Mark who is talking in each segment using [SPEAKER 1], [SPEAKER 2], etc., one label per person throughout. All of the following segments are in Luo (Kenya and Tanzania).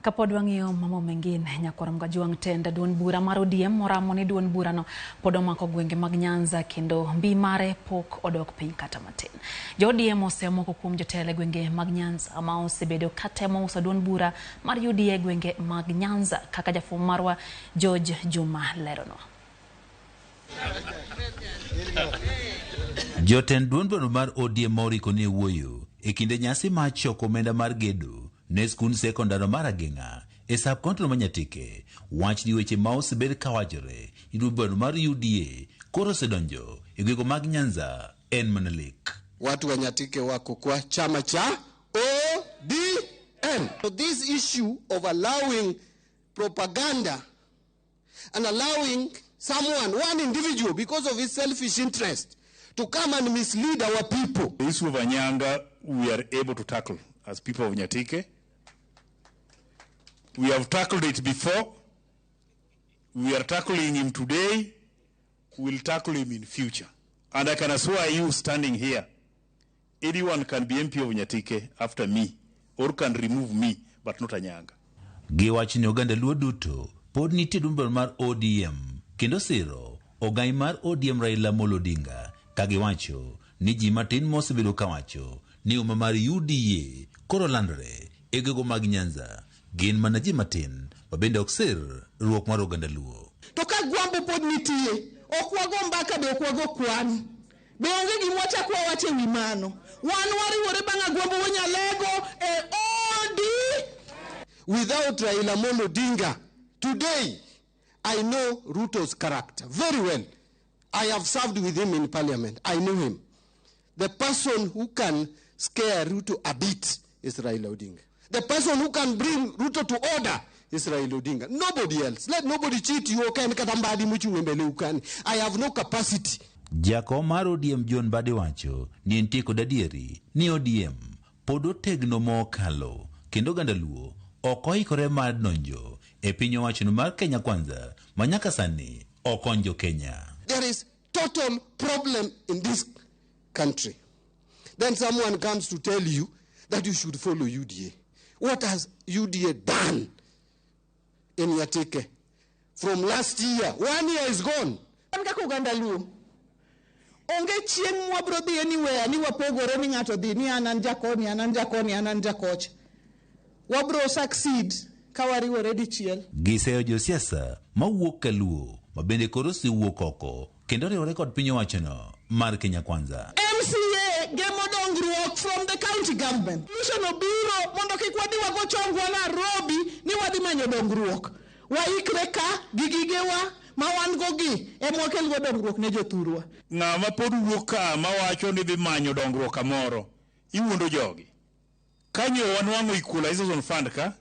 [SPEAKER 1] Kapod wang'iyo mambo mengine, Nyakwar Mgajwang' tend duond bura mar ODM oramo ni duond burano pod omako gwenge mag Nyanza kendo mbi mare pok odok piny kata matin. Jo ODM osea moko kuom jotelo e gwenge mag Nyanza ma osebedo katemo uso duond bura mar UDA e gwenge mag Nyanza kaka jafwambo marwa George Juma leronwa.
[SPEAKER 2] Jotend duond bura mar ODM ma oriko ne wuoyo e kinde nyasi mar choko omenda mar gedo ne skund sekondar mar Ageng'a e sub county ma Nyatike wach ni weche ma osebed kawachore ni duond bura mar UDA koro osedonjo e gwenge mag Nyanza en mana lek.
[SPEAKER 3] Watu wa Nyatike wako kwa chama cha ODM. So this issue of allowing propaganda and allowing someone, one individual, because of his selfish interest, to come and mislead our people.
[SPEAKER 4] The issue of Anyanga, we are able to tackle as people of Nyatike. We have tackled it before. We are tackling him today. We'll tackle him in future. And I can assure you standing here, anyone can be MP of Nyatike after me or can remove me, but not Anyanga.
[SPEAKER 2] Giwacho ni oganda Luo duto pod nitie duond bura mar ODM kendo siro ogai mar ODM Raila Amolo Odinga ka giwacho ni ji matin mosebedo kawacho ni uma mar UDA koro landore e gwenge mag Nyanza gin mana ji matin ma bende ok sir riwruok mar oganda Luo.
[SPEAKER 5] To ka gwambo pod nitie, ok wago mbaka be ok wago kwan. Be onge gima wachak wawach e wi mano. Wan wariwore bang' Agwambo Wuod e OD.
[SPEAKER 3] Without Raila Amolo Odinga, today, I know Ruto's character very well. I have served with him in parliament. I know him. The person who can scare Ruto a bit is Raila Odinga. The person who can bring Ruto to order is Raila Odinga. Nobody else. Let nobody cheat you. Okay, kata Mbadi mochung' e mbele ukani. I have no capacity.
[SPEAKER 2] Jakom mar ODM John Mbadi wacho ni entie kod adieri ni ODM pod otegno mokalo kendo oganda Luo ok oikore mar donjo e piny owachono mar Kenya Kwanza ma nyaka sani ok onjo Kenya.
[SPEAKER 3] There is total problem in this country. Then someone comes to tell you that you should follow UDA. What has UDA done in Nyatike? From last year, one year is gone.
[SPEAKER 5] Wan kaka oganda Luo, onge chieng' mwabro dhi anywhere ni wapogore ni ng'ato dhi ni an an jakoni, an an jakoni, an an jakocha. Wabro succeed ka wariwore dichiel.
[SPEAKER 2] Giseyo josiasa mawuok kaluo ma bende koro osewuok oko kendo riwore kod piny owachono mar Kenya Kwanza.
[SPEAKER 5] MCA gemo dongruok from the county government. Solution obiro mondo kik wadhi wago chongwa Nairobi ni wadhi manyo dongruok. Waikre ka gi gigewa ma wan go gi ema wakelgo dongruok ne jothurwa.
[SPEAKER 4] Ng'ama pod wuok ka mawacho ni dhi manyo dongruok kamoro, iwuondo jogi. Kanyo wanwang'o equalization fund ka,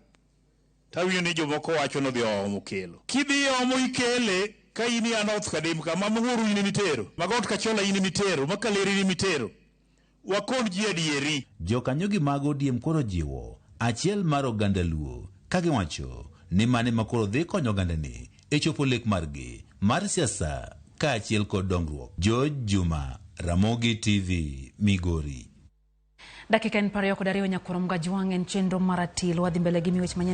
[SPEAKER 4] tawinjo ni jomoko wacho ni odhi oomo kelo. Kidhi omo ikele, ka in ia North Kadem ka, ma Muhuru in emitero, ma Got Kachola in emitero, ma Kaleri in emitero. Wakon ji adieri.
[SPEAKER 2] Jokanyogi mag ODM koro jiwo achiel mar oganda Luo ka giwacho ni mane ma koro dhi konyo ogandani e chopo lek margi mar siasa kaachiel kod dongruok. George Juma, Ramogi TV, Migori.
[SPEAKER 1] Dakika en 22 Nyakwar Mgajwang' en chenro mar ratilo. Wadhi mbele gi miwech manyien.